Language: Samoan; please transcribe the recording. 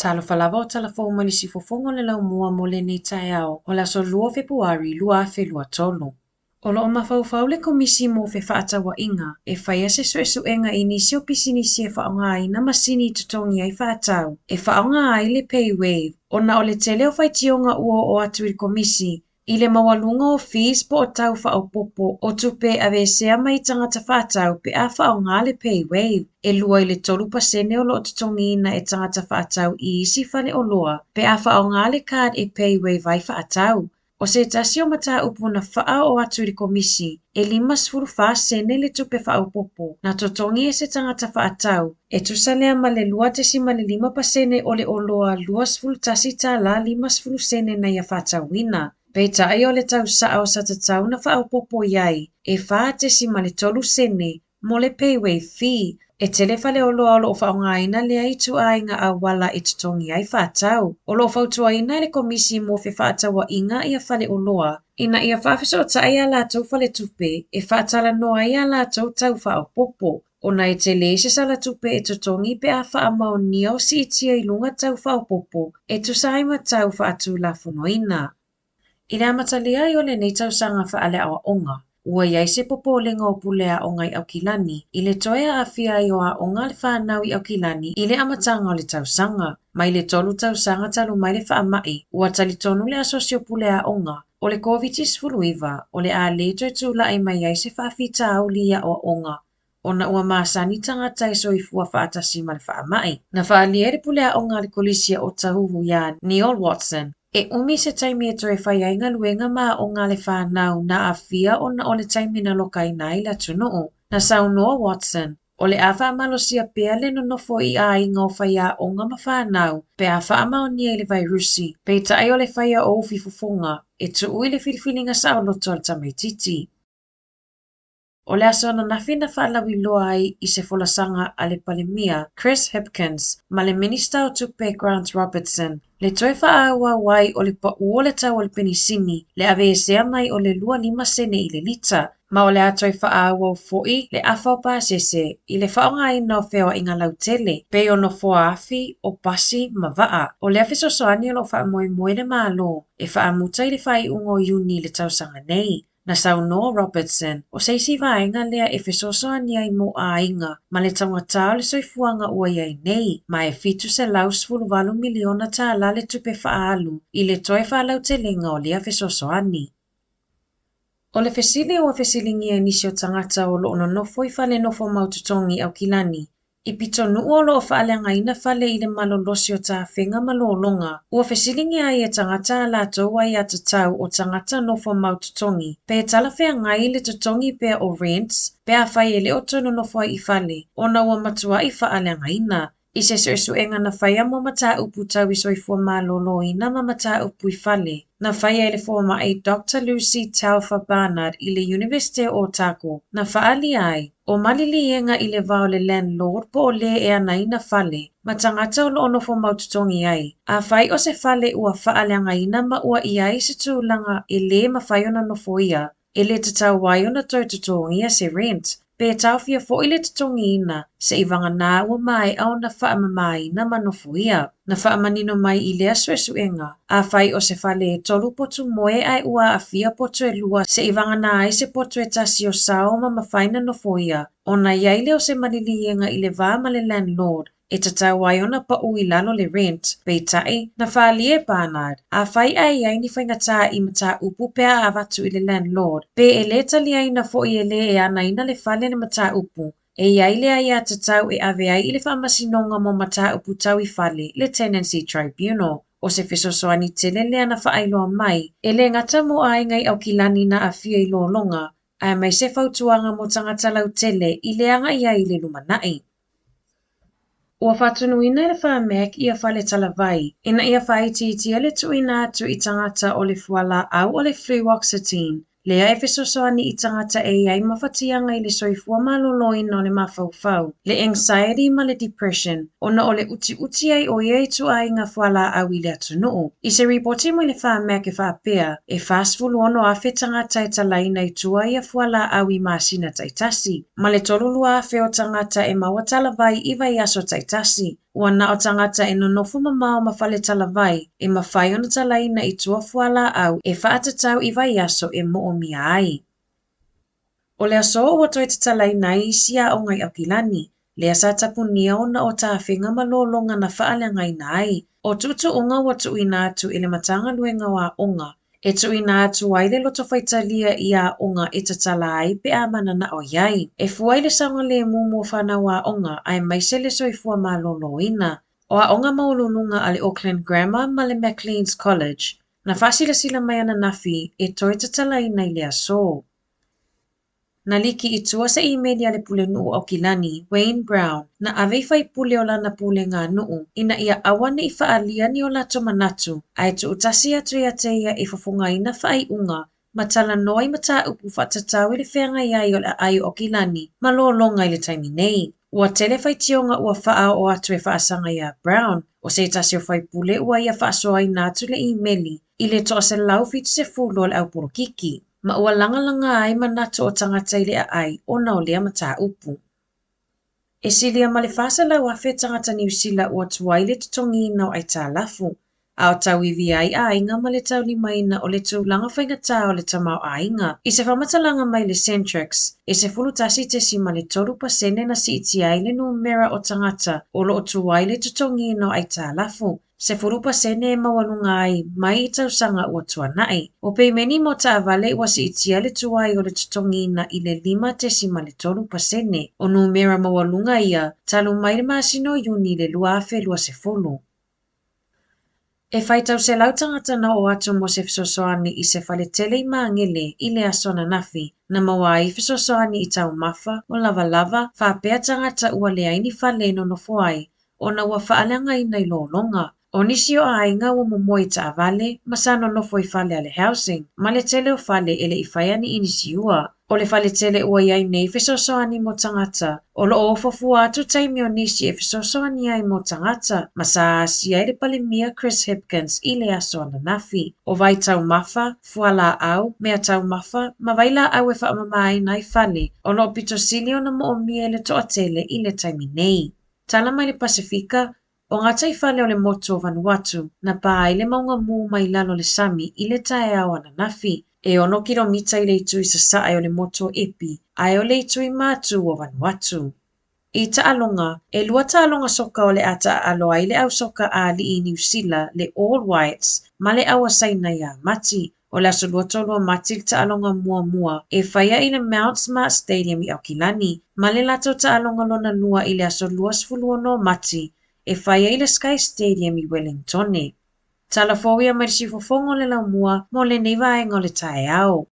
Talofa lava o tala fou mai le siufofoga o le laumua mo lenei taeao o le aso 2 o Fepuari 2023. O lo o mafaufau le Komisi mo Fefaatauaiga e faia se suesuega i nisi o pisinisi e faaaogaina masini i totogi ai faatau e faaaoga ai le PayWave ona o le tele o faitioga ua oo atu i le Komisi i le maualuga o fees po o tau faaopoopo o tupe e aveesea mai i tagata faatau pe a faaaoga le PayWave. E 2 i le 3% o lo o totogiina e tagata faatau i isi faleoloa pe a faaaoga le card e PayWave ai faatau. O se tasi o mataupu na faaoo atu i le Komisi, e 54 sene le tupe faaopoopo na totogi e se tagata faatau, e tusa lea ma le 2.5% o le oloa $21.50 na ia faatauina. Peitai o le tau sao sa tatau ona faaopoopo i ai, e 4.3 sene mo le PayWave fee. E tele faleoloa o lo o faaaogaina lea ituaiga auala e totogi ai faatau. O lo o fautuaina e le Komisi mo Fefaatauaiga ia faleoloa ina ia faafesootai a latou faletupe e faatalanoa ai a latou tau faaopoopo, ona e tele se sala tupe e totogi pe a faamaonia o siitia i luga tau faaopoopo e tusa ai ma tau faatulafonoina. I le amatalia ai o lenei tausaga faaleaoaoga, ua i ai se popolega o pule aoga i Aukilani i le toe aafia ai o aoga a le fanau i Aukilani i le amataga o le tausaga. Mai le 3 tausaga talu mai le faamai, ua talitonu le Asosi o Pule Aoga o le Koviti-19 o le a le toe tulai mai ai se faafitauli i aoaoga ona ua masani tagata e soifua faatasi ma le faamai. Na faaalia e le pule aoga a le Kolisi a Otahuhu iā Neil Watson, e umi se taimi e toe fai ai galuega ma aoga a le fanau na aafia ona o le taimi na lokaina ai le atunuu. Na saunoa Watson, o le a faamalosia pea le nonofo i aiga o faiaoga ma fanau pe a faamaonia i le vairusi, peitai o le faia o ufi fofoga e tuu i le filifiliga saoloto a le tamaitiiti. O le aso ananafi na faalauiloa ai i se folasaga a le Palemia Chris Hipkins ma le Minista o Tupe Grant Robertson le toe faaauau ai o le pau o le tau o le penisini le aveesea mai o le 25 sene i le lita, ma o le a toe faaauau foi le afa o pasese i le faaaogaina o feoaiga lautele, pei o nofoa afi, o pasi ma vaa. O lea fesoasoani o lo o faamoemoe le Malo e faamuta i le faaiuga o Iuni i le tausaga nei. Na saunoa Robertson, o se isi vaega lea e fesoasoani ai mo aiga ma le taugata o le soifuaga ua i ai nei, ma e $718 miliona tālā le tupe faaalu i le toe faalautelega o lea fesoasoani. O le fesili ua fesiligia e nisi o tagata o lo o nonofo i fale nofo mau totogi i Aukilani I pitonuu o lo o faaleagaina fale i le malolosi o tafega ma lologa, ua fesiligia ai e tagata a latou aiatatau o tagata nofo mau totogi pe talafeagai le totogi pea o rents pe afai e le o toe nonofo ai i fale ona ua matuai faaleagaina. I se suesuega na faia mo mataupu tau i soifua maloloina ma mataupu i fale, na faia e le fomai Doctor Lucy Telfer Barnard i le Iunivesite o Otago, na faaalia ai, o maliliega i le va o le landlord po o lē e anaina fale ma tagata o lo o nofo mau totogi ai. Afai o se fale ua faaleagaina ma ua i ai se tulaga e lē mafai ona nofoia, e le tatau ai ona toe totogia se rent, pe taofia foi le totogiina seivagana ua maea ona faamamaina ma nofoia. Na faamanino mai i lea suesuega, afai o se fale e tolu potu moe ae ua aafia potu e lua seivagana ai se potu e tasi o sao ma mafai na nofoia, ona i ai lea o se maliliega i le va ma le landlord, e tatau ai ona pau i lalo le rent, peitai, na faaalia e Barnard, afai ae i ai ni faigata i mataupu pe a avatu i le landlord, pe e le taliaina foi e le e anaina le fale le mataupu, e i ai le aiatatau e ave ai i le faamasinoga mo mataupu tau i fale, le Tenancy Tribunal. O se fesoasoani tele lea na faailoa mai, e le gata mo aiga i Aukilani na aafia i lologa, aemaise fautuaga mo tagata lautele i le agai ai i le lumanai. Ua faatonuina e le Pharmac ia fale talavai ina ia faaitiitia le tuuina atu i tagata o le fualaau o le fluoxetine, lea e fesoasoani i tagata e i ai mafatiaga i le soifua maloloina o le mafaufau, le anxiety ma le depression, ona o le utiuti ai o ia ituaiga fualaau i le atunuu. I se ripoti mai le Pharmac e faapea, e 46,000 tagata e talaina i tua ia fualaau i masina taitasi, ma le 32,000 o tagata e maua talavai i vaiaso taitasi. Ua na o tagata e nonofo mamao ma fale talavai e mafai ona talaina i tua fualaau e faatatau i vaiaso e moomia ai. O le aso ua toe tatalaina ai isi aoga i Aukilani, lea sa tapunia ona o tafega ma lologa na faaleagaina ai. O tuutuuga ua tuuina atu e le Matagaluega o Aoga e tuuina atu ai le loto faitalia i aoga e tatala ai pe a mananao i ai. E fua i le saogalemu mo fanau aoga aemaise le soifua maloloina. O aoga maualuluga a le Auckland Grammar ma le Macleans College na faasilasila mai ananafi e toe tatalaina i le aso. Na liki i tua se imeli a le Pulenuu o Aukilani, Wayne Brown, na ave i faipule o lana puleganuu ina ia aua ne'i faaalia ni o latou manatu ae tuutasi atu ia te ia e fofogaina faaiuga ma talanoa i mataupu faatatau i le feagai ai o le aai o Aukilani ma lologa i le taimi nei. Ua tele faitioga ua faaoo atu e faasaga iā Brown, o se tasi o faipule ua ia faasoaina atu le imeli i le 170 o le aupolokiki, ma ua lagalaga ai manatu o tagata i le aai ona o lea mataupu. E silia ma le 400,000 tagata Niu Sila ua tuai le totogiina o aitalafu, a o tauivi ai aiga ma le taulimaina o le tulaga faigata o le tamaoaiga. I se faamatalaga mai le Centrix, e 11.3% na siitia ai le numera o tagata o loo tuai le totogiina o aitalafu, 10% e maualuga ai mai i tausaga ua tuanai. O peimeni mo taavale ua siitia le tuai o le totogiina i le 5.3%. O numera maualuga ia talu mai le masina o Iuni i le 2020. E faitau selau tagata na oo atu mo se fesoasoani i se faletele i Magele i le aso ananafi, na maua ai fesoasoani i taumafa, o lavalava, faapea tagata ua leai ni fale e nonofo ai, ona ua faaleagaina i lologa. O nisi o aiga ua momoe i taavale ma sa nonofo i fale a le housing, ma le tele o fale e le i faia ni inisiua. O le faletele ua i ai nei fesoasoani mo tagata, o loo ofo fua atu taimi o nisi e fesoasoani ai mo tagata, ma sa asia ai le Palemia Chris Hipkins i le aso ananafi. O vai taumafa, fualaau, mea taumafa, ma vailaau e faamamaina ai fale, o loo pito sili ona moomia e le toatele i le taimi nei. Tala mai le Pasefika, o gataifale o le motu o Vanuatu, na pa ai le mauga mū mai lalo o le sami i le taeao ananafi. E 6 kilomita i le itu i sasae o le motu o Epi, ae o le itu i matu o Vanuatu. I taaloga, e lua taaloga soka o le a taaalo ai le ausoka a alii i Niu Sila, le All Whites, ma le au Saina iā Mati. O le aso 23 o Mati le taaloga muamua e faia i le Mount Smart Stadium i Aukilani, ma le latou taaloga lona lua i le aso 26 o Mati e faia i le Sky Stadium i Wellingtone. Tala fou ia mai le siufofoga o le laumua mo lenei vaega o le taeao.